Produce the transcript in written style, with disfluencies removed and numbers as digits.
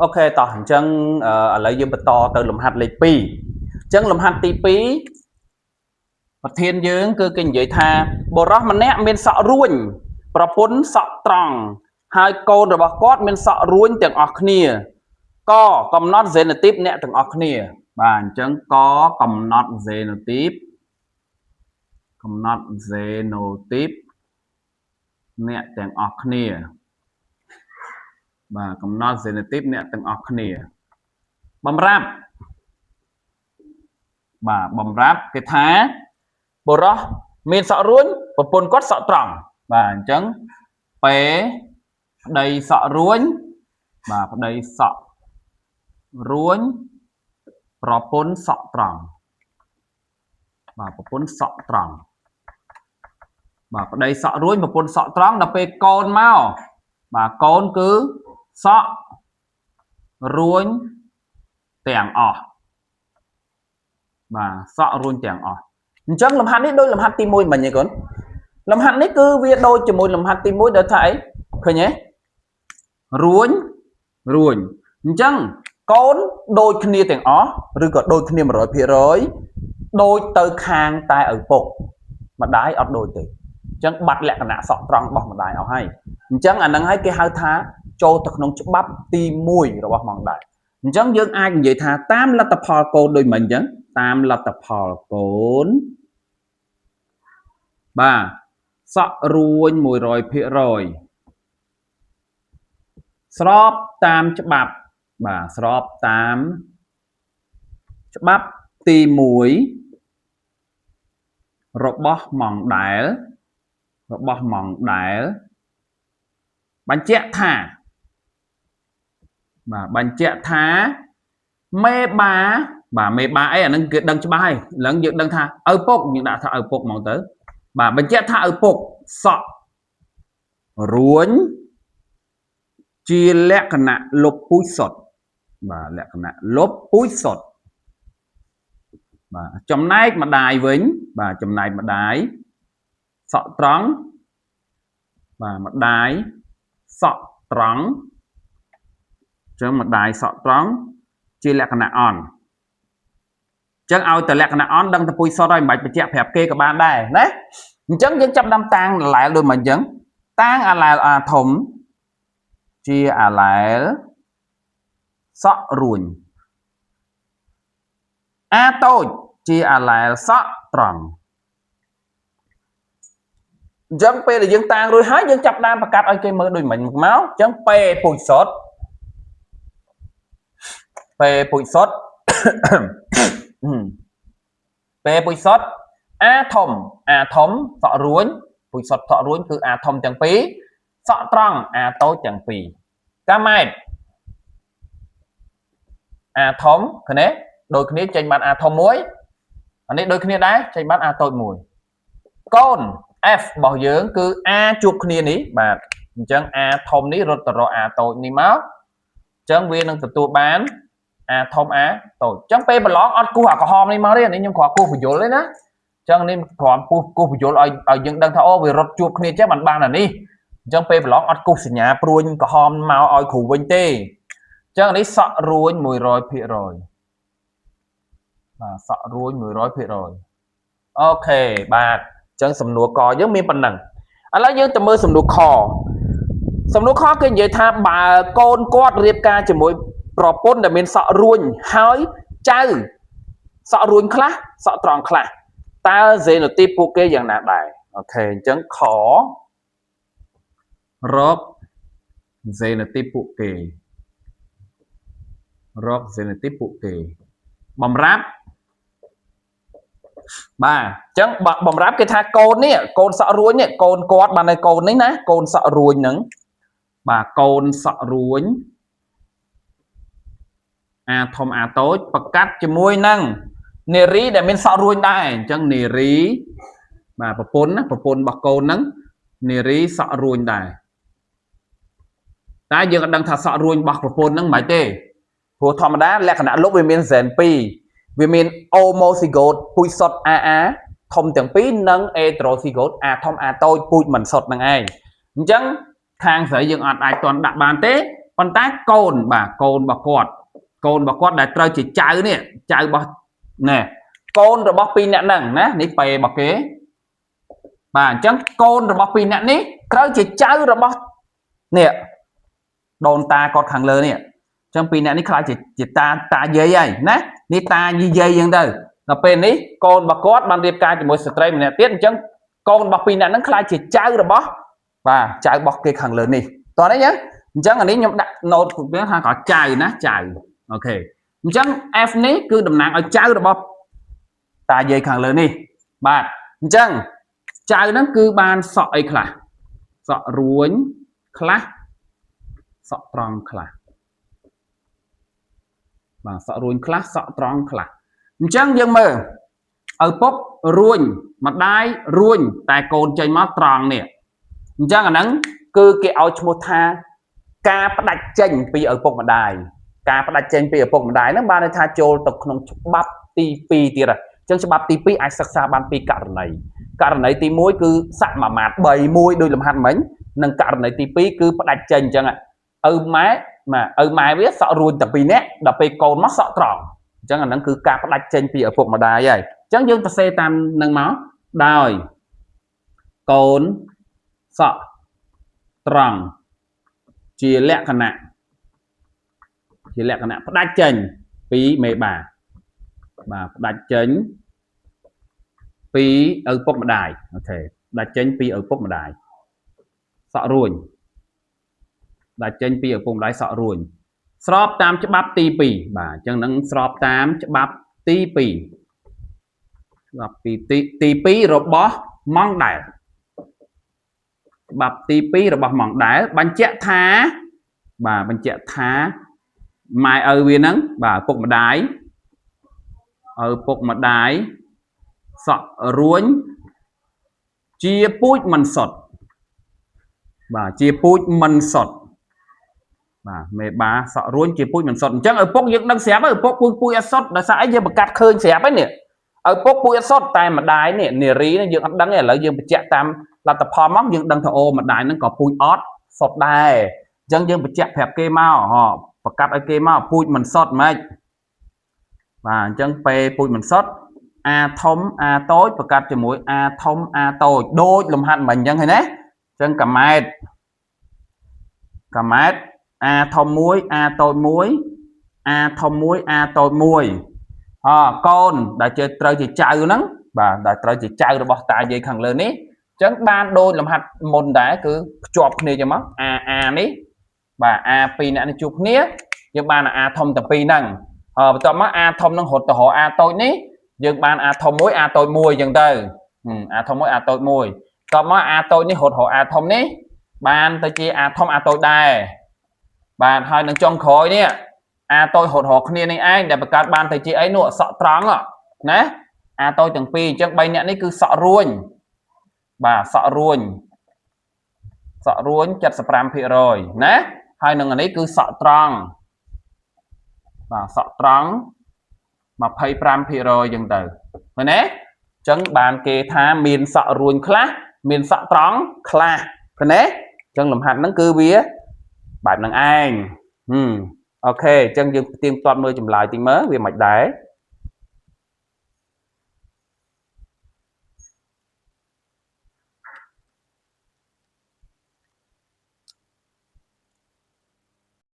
OK តោះអញ្ចឹងឥឡូវយើងបន្តទៅលំហាត់លេខ2អញ្ចឹងលំហាត់ទី2ប្រធានយើងគឺគេនិយាយថាបុរសម្នាក់មានសក់រួញប្រពន្ធសក់ត្រង់ហើយកូនរបស់គាត់មានសក់រួញទាំងអស់គ្នាកកំណត់ហ្សេណូទីបអ្នកទាំងអស់គ្នាបាទអញ្ចឹងកកំណត់ហ្សេណូទីបកំណត់ហ្សេណូទីបអ្នកទាំងអស់គ្នាបាទកំណត់ហ្សេណូទីបអ្នកទាំងអស់គ្នាបំរាប់បាទបំរាប់គេថាបុរសមានសក់រួញប្រពន្ធគាត់សក់ត្រង់បាទអញ្ចឹង P ប្តីសក់រួញបាទប្តីសក់រួញប្រពន្ធសក់ត្រង់បាទប្រពន្ធសក់ត្រង់បាទប្តីសក់រួញប្រពន្ធសក់ត្រង់ដល់ពេលកូនមកបាទកូនគឺសក់រួញទាំងអស់បាទសក់រួញទាំងអស់អញ្ចឹងលំហាត់នេះដូចលំហាត់ទី1មិញឯងកូនលំហាត់នេះគឺវាដូចជាមួយលំហាត់ទី1ដែលថាអីឃើញទេរួញរួញអញ្ចឹងកូនដូចគ្នាទាំងអស់ឬក៏ដូចគ្នា100%ដូចទៅខាងតែឪពុកម្ដាយអត់ដូចទេអញ្ចឹងបាត់លក្ខណៈសក់ត្រង់របស់ម្ដាយអស់ហើយអញ្ចឹងអានឹងហើយគេហៅថាចូលទៅក្នុងច្បាប់ទី1របស់ម៉ង់ដែលអញ្ចឹងយើងអាចនិយាយថាតាមលទ្ធផលកូនដូចមិញអញ្ចឹងតាមលទ្ធផលកូនបាទសក់រួញ100%ស្របតាមច្បាប់បាទស្របតាមច្បាប់ទី1របស់ម៉ង់ដែលរបស់ម៉ង់ដែលបញ្ជាក់ថាបាទបញ្ជាក់ថាមេបាបាទមេបាអីអានឹងគេដឹងច្បាស់ហើយឡើងយើងដឹងថាឪពុកយើងដាក់ថាឪពុកហ្មងទៅបាទបញ្ជាក់ថាឪពុកសក់រួញជាលក្ខណៈលុបពូជសុទ្ធបាទលក្ខណៈលុបពូជសុទ្ធបាទចំណែកម្ដាយវិញបាទចំណែកម្ដាយសក់ត្រង់បាទម្ដាយសក់ត្រង់អញ្ចឹងម្ដាយសក់ត្រង់ជាលក្ខណៈអន់អញ្ចឹងឲ្យតែលក្ខណៈអន់ដឹងតែពូជសុទ្ធហើយមិនបាច់បញ្ជាក់ប្រាប់គេក៏បានដែរណាអញ្ចឹងយើងចាប់ដើមតាំងអាឡែលដូចមកអញ្ចឹងតាំងអាឡែលអាធំជាអាឡែលសក់រួញអាតូចជាអាឡែលសក់ត្រង់អញ្ចឹងពេលដែលយើងតាំងរួចហើយយើងចាប់ដើមប្រកាសឲ្យគេមើលដូចមិញមកអញ្ចឹង P ពូជសុទ្ធ P ពូជសុទ្ធ P ពូជសុទ្ធ A ធំ A ធំសក់រួញពូជសុទ្ធសក់រួញគឺ A ធំទាំងពីរសក់ត្រង់ A តូចទាំងពីរកាម៉ែត A ធំឃើញទេដូចគ្នាចេញបាន A ធំមួយអានេះដូចគ្នាដែរចេញបាន A តូចមួយកូន F របស់យើងគឺ A ជួបគ្នានេះបាទអញ្ចឹង A ធំនេះរត់ទៅរក A តូចនេះមកអញ្ចឹងវានឹងទទួលបាន A ធំ A តូចអញ្ចឹងពេលប្រឡងអត់គូសអាក្រហមនេះមកទេនេះខ្ញុំគ្រាន់គូសបញ្យលទេណាអញ្ចឹងនេះគ្រាន់គូសគូសបញ្យលឲ្យឲ្យយើងដឹងថាអូវារត់ជួបគ្នាចេះបានបានអានេះអញ្ចឹងពេលប្រឡងអត់គូសសញ្ញាព្រួញក្រហមមកឲ្យគ្រូវិញទេអញ្ចឹងនេះសក់រួញ100%បាទសក់រួញ100% OK បាទអញ្ចឹងសំណួរកយើងមានប៉ុណ្ណឹងឥឡូវយើងទៅមើលសំណួរខសំណួរខគេនិយាយថាបើកូនគាត់រៀបការជាមួយប្រពន្ធដែលមានសក់រួញហើយចៅសក់រួញខ្លះសក់ត្រង់ខ្លះតើហ្សេណូទីបពួកគេយ៉ាងណាដែរ OK អញ្ចឹងខរកហ្សេណូទីបពួកគេរកហ្សេណូទីបពួកគេបំរាប់បាទអញ្ចឹងបំរាប់គេថាកូននេះកូនសក់រួញនេះកូនគាត់បានឲ្យកូននេះណាកូនសក់រួញហ្នឹងបាទកូនសក់រួញអាធំអាតូចប្រកាសជាមួយនឹងនារីដែលមានសក់រួញដែរអញ្ចឹងនារីបាទប្រពន្ធណាប្រពន្ធរបស់កូនហ្នឹងនារីសក់រួញដែរតែយើងក៏ដឹងថាសក់រួញរបស់ប្រពន្ធហ្នឹងមិនទេព្រោះធម្មតាលក្ខណៈលុបវាមានហ្សែន2វាមាន homozygote ពូជសុទ្ធ AA ធំទាំងពីរនិង heterozygote A ធំ A តូចពូជមិនសុទ្ធនឹងឯងអញ្ចឹងខាងស្រីយើងអត់អាចទាន់ដាក់បានទេ ប៉ុន្តែកូនបាទកូនរបស់គាត់កូនរបស់គាត់ដែលត្រូវជាចៅនេះចៅរបស់ណែកូនរបស់ពីរអ្នកហ្នឹងណានេះពេរបស់គេបាទអញ្ចឹងកូនរបស់ពីរអ្នកនេះត្រូវជាចៅរបស់នេះដូនតាគាត់ខាងលើនេះអញ្ចឹងពីរអ្នកនេះខ្លាចជាតាតាយាយហើយណានេះតាយាយអញ្ចឹងទៅដល់ពេលនេះកូនរបស់គាត់បានរៀបការជាមួយស្ត្រីម្នាក់ទៀតអញ្ចឹងកូនរបស់ពីរអ្នកហ្នឹងខ្លាចជាចៅរបស់បាទចៅរបស់គេខាងលើនេះតោះនេះអញ្ចឹងអញ្ចឹងអានេះខ្ញុំដាក់ note វាថាក៏ចៅណាចៅ OK អញ្ចឹង F នេះគឺតំណាងឲ្យចៅរបស់តាយាយខាងលើនេះបាទអញ្ចឹងចៅហ្នឹងគឺបានសក់អីខ្លះសក់រួញខ្លះសក់ត្រង់ខ្លះបាទសក់រួញខ្លះសក់ត្រង់ខ្លះអញ្ចឹងយើងមើលឪពុករួញម្ដាយរួញតែកូនចេញមកត្រង់នេះអញ្ចឹងអាហ្នឹងគឺគេឲ្យឈ្មោះថាការផ្ដាច់ចេញពីឪពុកម្ដាយការផ្ដាច់ចេញពីឪពុកម្ដាយហ្នឹងបានន័យថាចូលទៅក្នុងច្បាប់ទី2ទៀតហើយអញ្ចឹងច្បាប់ទី2អាចសិក្សាបានពីរករណីករណីទី1គឺសមាមាត្រ3 1ដោយលំហាត់មិញនិងករណីទី2គឺផ្ដាច់ចេញអញ្ចឹងឪម៉ែបាទឪម៉ែវាសក់រួញតែពីរនាក់ដល់ពេលកូនមកសក់ត្រង់អញ្ចឹងអាហ្នឹងគឺការផ្ដាច់ចេញពីឪពុកម្ដាយហើយអញ្ចឹងយើងទៅសេតាមនឹងមកដោយកូនសក់ត្រង់ជាលក្ខណៈជាលក្ខណៈផ្ដាច់ចេញពីមេបាបាទផ្ដាច់ចេញពីឪពុកម្ដាយ OK ផ្ដាច់ចេញពីឪពុកម្ដាយសក់រួញផ្ដាច់ចេញពីឪពុកម្ដាយសក់រួញស្របតាមច្បាប់ទី2បាទអញ្ចឹងនឹងស្របតាមច្បាប់ទី2ច្បាប់ទី2របស់ម៉ង់ដែលច្បាប់ទី2របស់ម៉ង់ដែលបញ្ជាក់ថាបាទបញ្ជាក់ថាម៉ែឪវាហ្នឹងបាទឪពុកម្ដាយឪពុកម្ដាយសក់រួញជាពូជមិនសុទ្ធបាទជាពូជមិនសុទ្ធបាទមេបាសក់រួញជាពូជមិនសុទ្ធអញ្ចឹងឪពុកយើងដឹងស្រាប់ហើយឪពុកពូជពូជអត់សុទ្ធដោយសារអីយើងបង្កាត់ឃើញស្រាប់ហើយនេះឪពុកពូជអត់សុទ្ធតែម្ដាយនេះនារីនេះយើងអត់ដឹងទេឥឡូវយើងបញ្ជាក់តាមលទ្ធផលមកយើងដឹងថាអូម្ដាយហ្នឹងក៏ពូជអត់សុទ្ធដែរអញ្ចឹងយើងបញ្ជាក់ប្រាប់គេមកហ៎ប្រកាសឲ្យគេមកពូជមិនសុទ្ធហ្មងបាទអញ្ចឹងពេលពូជមិនសុទ្ធ A ធំ A តូចប្រកាសជាមួយ A ធំ A តូចដូចលំហាត់មិញអញ្ចឹងឃើញទេអញ្ចឹងកាម៉ែតកាម៉ែត A ធំ1 A តូច1 A ធំ1 A តូច1អកូនដែលជាត្រូវជាចៅហ្នឹងបាទដែលត្រូវជាចៅរបស់តាយាយខាងលើនេះអញ្ចឹងបានដូចលំហាត់មុនដែរគឺភ្ជាប់គ្នាចឹងមក A A នេះបាទ A ពីរអ្នកនេះជួបគ្នាយើងបាន A ធំទាំងពីរហ្នឹងអបន្ទាប់មក A ធំហ្នឹងរត់ទៅរក A តូចនេះយើងបាន A ធំ1 A តូច1អញ្ចឹងទៅ A ធំ1 A តូច1បន្ទាប់មក A តូចនេះរត់រក A ធំនេះបានទៅជា A ធំ A តូចដែរបាទហើយនឹងចុងក្រោយនេះ A តូចរត់រកគ្នានេះឯងដែលបង្កើតបានទៅជាអីនោះសក់ត្រង់ណា A តូចទាំងពីរអញ្ចឹង3នាក់នេះគឺសក់រួញបាទសក់រួញសក់រួញ75%ណាហើយនឹងអានេះគឺសក់ត្រង់បាទសក់ត្រង់25%អញ្ចឹងទៅឃើញទេអញ្ចឹងបានគេថាមានសក់រួញខ្លះមានសក់ត្រង់ខ្លះឃើញទេអញ្ចឹងលំហាត់ហ្នឹងគឺវាបែបហ្នឹងឯងហឹម OK អញ្ចឹងយើងផ្ទៀងផ្ទាត់មើលចម្លើយតិចមើលវាមិនដែរ